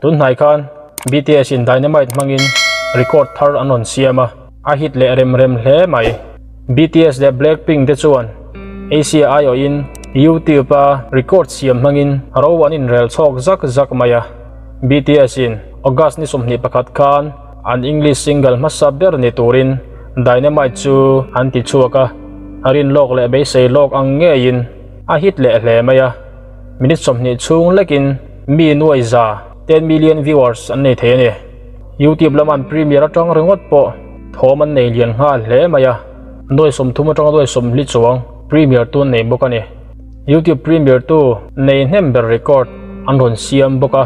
Tun hnai khan BTS in Dynamite hmangin record thar an rawn siam a, a hit leh rem rem hle mai. BTS leh Blackpink te chuan Asia aiawhin YouTube a record siam hmangin ro an inrel chhawk zak zak mai a. BTS in August ni 21 khan an English single hmasa ber ni turin Dynamite chu an ti chhuak a, a rin lawk leh beisei lawk ang ngeiin a hit leh hle mai a. Minute 20 chhung lekin mi nuai za, 10 million viewers, an nei thei a ni. YouTube lama an premiere atang ringawt pawh thawm an nei lian nghal hle mai a, nuai 30 atanga nuai 40 chuang premiere tu an nei bawk a ni. YouTube premiere tu nei hnem ber record an rawn siam bawk a,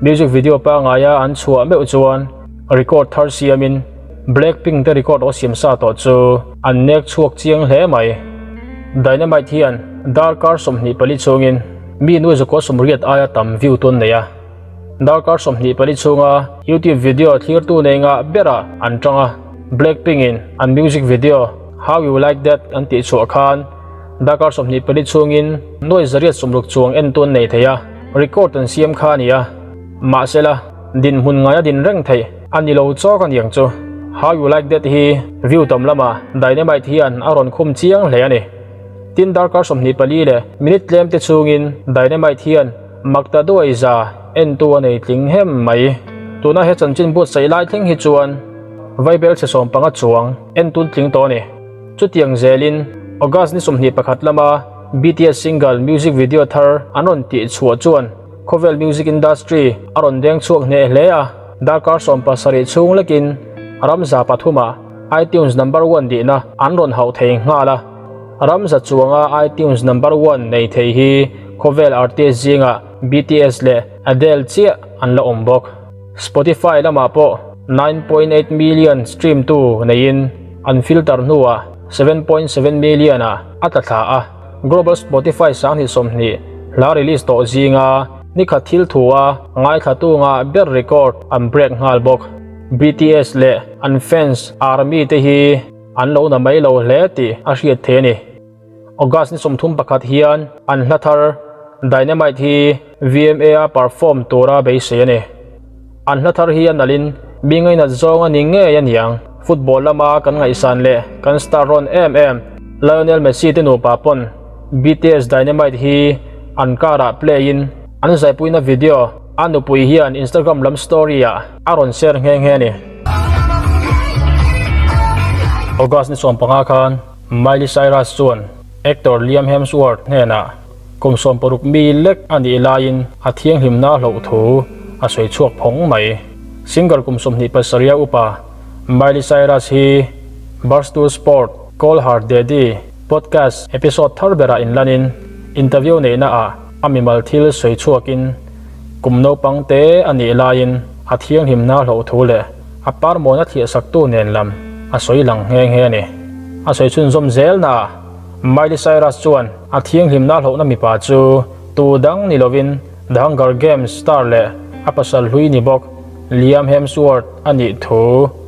music video pangaia an chhuah meuh chuan record thar siamin Blackpink te record aw siam sa tawh chu an nek chhuak chiang hle mai. Dynamite hian darkar 24 chhungin mi nuai zakua 80 aia tam view tu an nei a. Darkar 24 chhunga YouTube video thlirtu nei ngah berah an tang a, Blackpink in an music video How You Like That an tih chhuah khan darkar 24 chhungin nuai 860 chuang entu an nei thei a, record an siam kha a ni a. Mahsela, dinhmun ngaia din reng theih a ni lo chawk a niang chu. How You Like That hi view tam lamah Dynamite hian a rawn khum chiang hle a ni. Tin darkar 24 leh minute tlem te chhungin Dynamite hian Makta duai za entu a nei tling hem mai. Tuna he chanchin buatsaih lai thleng hi chuan Vaibel chhe 15 chuang entun tling tawh a ni. Chutiang zelin August ni 21 lama BTS single music video thar an rawn tih chhuah chuan khawvel music industry a rawn deng chhuak hneh hle a, darkar 17 chhung lekin ramza pathumah iTunes number one dihna an rawn hauh thei nghal a. Ramza chuanga iTunes number one nei thei hi khawvel artist zingah BTS leh Adele chiah an la awm bawk. Spotify lamah pawh 9.8 million stream tu neiin an filter hnuah 7.7 million ah a tla thla a. Global Spotify 2020 hla release tawh zinga nikhat thil thu a ngaithlatu nga ber record an break nghal bawk. BTS leh an fans ARMY te hi an lo na mai lo hle tih a hriat thei a ni. August ni 31 hian an hla thar Dynamite hi VMA a perform tura beisei a ni. An hla thar hi a nalhin mi ngainat zawng a ni ngei a niang. Football lama kan ngaihsan leh kan star rawn em em Lionel Messi te nupa pawn BTS Dynamite hi an car ah play in an zaipuina video a nupui hian Instagram lam story ah a rawn share nghe nghe a ni. August ni 15 khan Miley Cyrus chuan actor Liam Hemsworth hnenah kum 60 mi lek a nih laiin a thianghlimna hloh thu a sawi chhuak phawng mai. Singer kum 27 upa Miley Cyrus hi Barstool Sport Call Her Daddy podcast episode thar berah inlanin interview neihna ah a mimal thil sawi chhuakin kum naupang te a nih laiin a thianghlimna hloh thu leh a parmawna thliah saktu nen lam a sawi lang nghe nghe a ni. A sawi chhunzawm zel na ah Miley Cyrus chuan a thianghlimna hlohna mipa chu tu dang ni lovin The Hunger Games star leh a pasal hlui ni bawk Liam Hemsworth a nih thu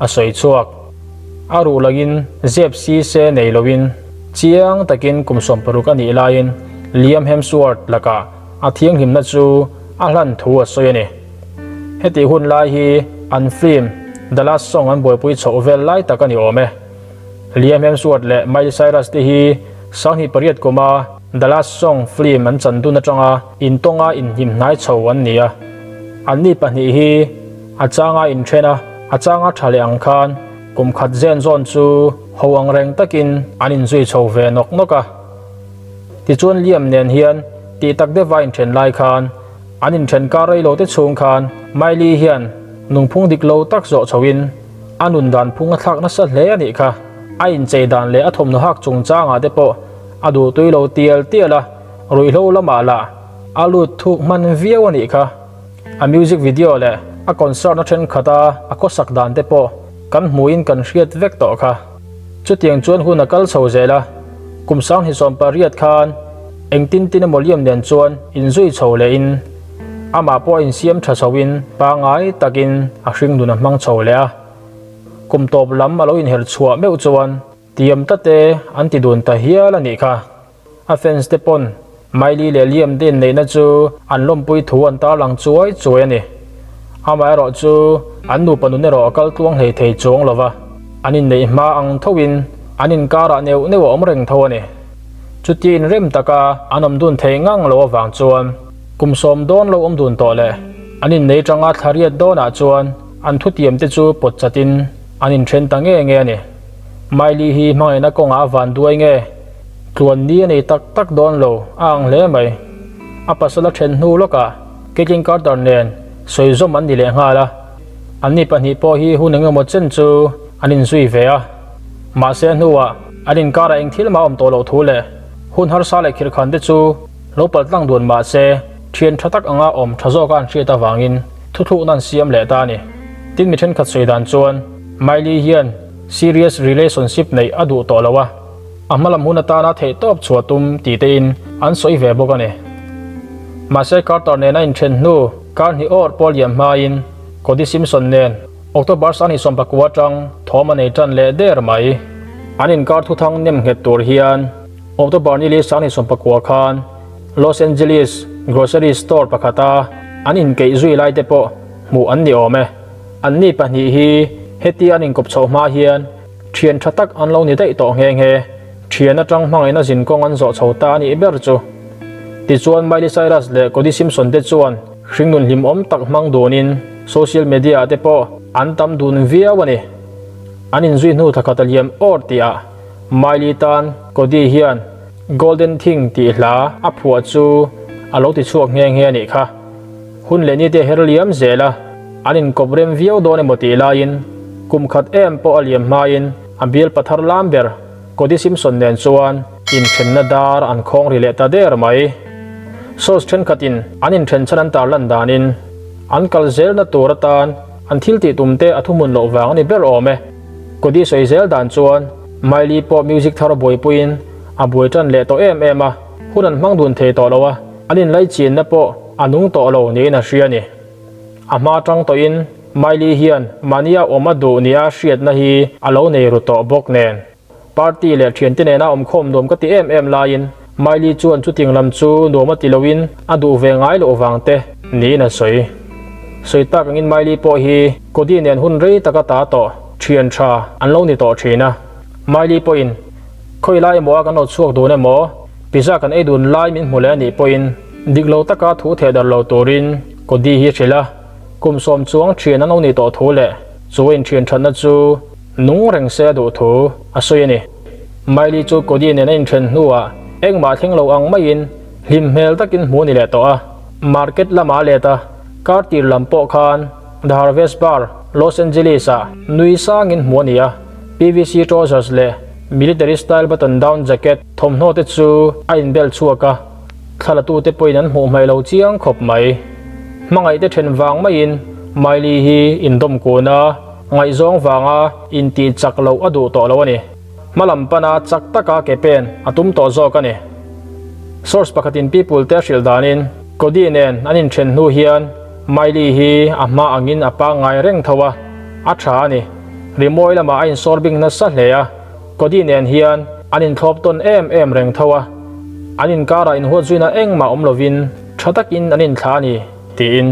a sawi chhuak. A ruh langin zep si se nei lovin chiang takin kum 60 a nih laiin Liam Hemsworth lakah a thianghlimna chu a hlan thu a sawi a ni. Heti hun lai hi an film The Last Song an buaipui chhoh vel lai tak a ni awm e. Liam Hemsworth leh Miley Cyrus te hi 28 kuma The Last Song film an chan dun atanga intawnga inhnim hnai chho an ni a. Anni pahnih hi a changa inthen a, a changa tha leh ang khan kum khat zen zawn chu ho ang reng takin an inzui chho ve nawk nawk a. Tichuan Liam nen hian tih tak deuha inthen lai khan an inthen kar rei lo te chhung khan Miley hian nungphung dik lo tak zawh chhoin a nun dan phung a thlak nasa hle a nih kha. A inchei dan leh a thawmhnaw hak chungchangah te pawh a duh tui lo tial tial a, ruihhlo lamah lah a lut thuk hman viau a nih kha. A music video leh a concert na thenkhat a a khawsak dan te pawh kan hmuhin kan hriat vek tawh kha. Chutiang chuan hun a kal chho zel a, kum 2018 khan engtin tin emaw Liam nen chuan inzui chho lehin amah pawh a insiam tha chhoin pangngai takin a hring nun a hmang chho leh a. Kum tawp lam a lo inher chhuah meuh chuan tiam tate an ti dun ta hial a nih kha. A fans te pawn Miley leh Liam te inneihna chu an lawmpui thu an tarlang chuai chuai a ni. Amaherawhchu, an nupa nun erawh a kal tluang hlei thei chuang lo va, an inneih hma ang thoin an inkarah neuh neuh a awm reng tho a ni. Chutia inrem taka an awm dun thei ngang lo avang chuan kum sawm dawn lo awm dun tawh leh an innei tanga thla riat dawnah chuan an thutiam te chu pawt chatin an inthen ta nge nge a ni. Miley hi hmangaihna kawngah a van duai nge? Tluan ni a nei tak tak dawn lo a ang hle mai. A pasal a then hnu lawkah Caitlyn Carter nen sawi zawm an ni leh nghal a, anni pahnih pawh hi hun engemaw chen chu an inzui ve a. Mahse a hnuah an inkarah eng thil mah awm tawh loh thu leh hun harsa leh khirhkhan te chu lo pal tlang dun mahse thian tha tak anga awm tha zawka an hriat avangin thuthlukna an siam leh ta a ni. Tin mi thenkhat sawi dan chuan Miley hian serious relationship neih a duh tawh lo a, a hmalam hun atana theihtawp chhuah tum tih tein an sawi ve bawk a ni. Mahse Carter nen a inthen hnu kar hnih awr pawh liam hmain Cody Simpson nen October sani sawmpakua atang thawm a nei tan leh der mai. An inkar thuthang nem nghet tur hian October nili sani sawmpakua khan Los Angeles grocery store pakhata an inkeih zui lai te pawh hmuh an ni awm e. Anni pahnih hi hetia an inkawp chhoh hma hian thian tha tak an lo ni daih tawh nghe nghe. Thian atang hmangaihna zinkawng an zawh chho ta a nih ber chu. Tichuan Miley Cyrus leh Cody Simpson te chuan Hringnun hlimawm tak hmang dunin social media ah te pawh an tam dun viau a ni. An inzui hnu thakhat a liam awr tih ah Miley tan Cody hian Golden Thing tih hla a phuah chu a lo ti chhuak nghe nghe a nih kha. Hun leh ni te her liam zel a, an inkawp rem viau dawn emaw tih laiin kum khat em pawh a liam hmain a bial pathar lam ber Cody Simpson nen chuan inthenna dar an khawng ri leh ta der mai. Source thenkhatin an inthen chhan an tarlan danin an kal zelna tur atan an thil tih tum te a thuhmun loh vang a ni ber awm e. Cody sawi zel dan chuan Miley pawh music thar buaipuiin a buai tan leh tawh em em a, hun an hmang dun thei tawh lo a, an inlaichinna pawh a nung tawh lo niin a hria a ni. A hma tang tawhin Miley hian mahnia awm a duh nia hriatna hi a lo nei ru tawh bawk nen. Party leh thiante nena awmkhawm nuam ka ti em em laiin Miley chuan chuting lam chu nuam a ti loin a duh ve ngai loh vang te niin a sawi. Sawi tak angin Miley pawh hi Cody nen hun rei taka ta tawh thian tha an lo ni tawh thin a. Miley pawhin khawi lai emaw a kan lo chhuak dun emaw pizza kan ei dun lai min hmu leh a nih pawhin dik lo taka thu theh darh lo turin Cody hi a hrilh a. Kum sawm chuang thian an lo ni tawh thu leh chu a inthian thatna chu Nung reng se a duh thu a sawi a ni. Miley chu Cody nen a inthen hnuah engmah thleng lo ang maiin hlim hmel takin hmu a ni leh tawh a. Market lamah a let a, kar tir lam pawh khan The Harvest Bar, Los Angeles-ah nui sangin hmu a ni a. PVC trousers leh military style button down jacket thawmhnaw te chu a inbel chhuak a. Thlalatute pawhin an hmuh hmaih lo chiang khawp mai. Hmangaihte then vang maiin Miley hi indawm kun a. Ngaihzawng vanga intih chak loh a duh tawh lo a ni. Hma lam pana chak taka ke pen a tum tawh zawk a ni. Source pakhatin People te a hrilh danin Cody nen an inthen hnu hian Miley hi a hma angin a pangngai reng tho a, a tha a ni. Rimawi lamah a insawr bing nasa hle a, Cody nen hian an inthlawp tawn em em reng tho a, an inkarah inhuatzuina engmah awm lovin tha takin an inthlah a ni, tiin.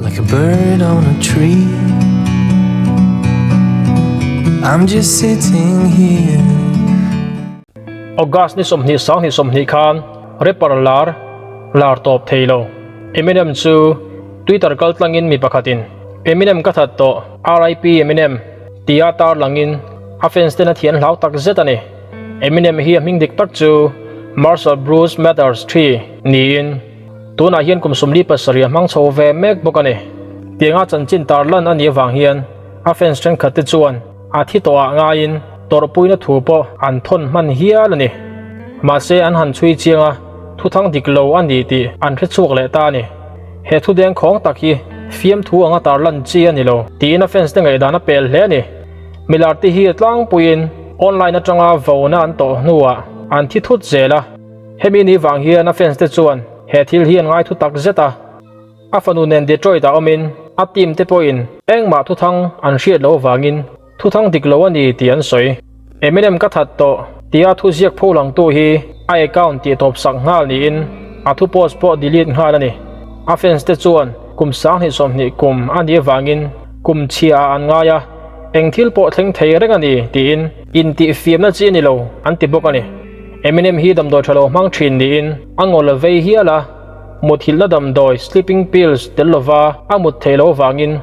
Like a bird on a tree I'm just sitting here August ni 20 sang ni 20 khan rapper lar lar tawp thei lo Eminem chu Twitter kal tlangin mi pakhatin Eminem ka that tawh RIP Eminem tia tar langin a fans ten a thian hlau tak zet a ni. Eminem hi a hming dik tak chu Marshall Bruce Mathers ii niin Tunah hian kum 47 a hmang chho ve mek bawk a ni. Tianga chanchin tarlan a nih avang hian a fans thenkhat te chuan a thi tawhah ngaiin tawrhpuina thu pawh an thawn hman hial a ni. Mahse an han chhui chiang a, thuthang dik lo a ni tih an hre chhuak leh ta a ni. He thu dengkhawng tak hi fiamthu anga tarlan chi a ni lo tiin a fans te ngaihdan a pel hle a ni. Milar te hi a tlangpuiin online atanga vona an tawh hnuah an thi thut zel a. Hemi ni vang hian a fans te chuan he thil hi an ngai thu tak zet a, a fanu nen Detroit ah awmin a team te pawhin engmah thuthang an hriat loh avangin thuthang dik lo a ni tih an sawi. Eminem ka that tawh tia thu ziak pho langtu hi a account tih tawp sak nghal niin a thu post pawh delete nghal a ni. A fans te chuan. kum 2020 kum a nih avangin kum chhia ah an ngai a, eng thil pawh thleng thei reng a ni tiin intihfiamna chi a ni lo an ti bawk a ni. Eminem hi damdawi tha lo hmang thin niin a ngawl a vei hial a, muthilhna damdawi sleeping pills tel lova a mut theih loh avangin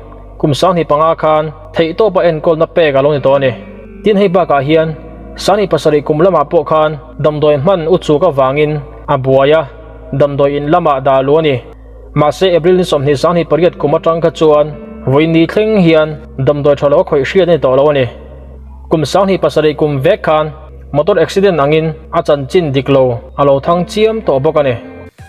kum 25 khan theihtawpa enkawlna pek a lo ni tawh a ni. Tin hei bakah hian 27 kum lamah pawh khan damdawi hman u chuk avangin a buai a, damdawi in lamah dah luh a ni. Mahse April ni 20 28 kum atang kha chuan vawiin thleng hian damdawi tha lo a khawih hriat a ni tawh lo a ni. Kum 27 kum vek khan motor accident angin a chanchin dik lo a lo thang chiam tawh bawk a ni.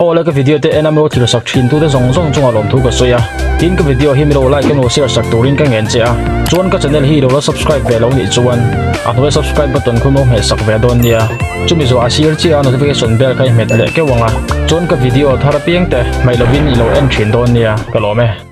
Aw le ka video te en a milo thlir sak thin tute zawng zawng chungah lawmthu ka sawi a, tin ka video hi milo like emaw share sak turin ka ngen che a, chuan ka channel hi ilo la subscribe ve lo nih chuan a hnuaia subscribe button khu milo hmeh sak ve dawn nia, chumi zawh a sir chiah a notification bell kha i hmet leh keuh ang a, chuan ka video thar apiang te hmaih lovin ilo en thin dawn nia, ka lawm e.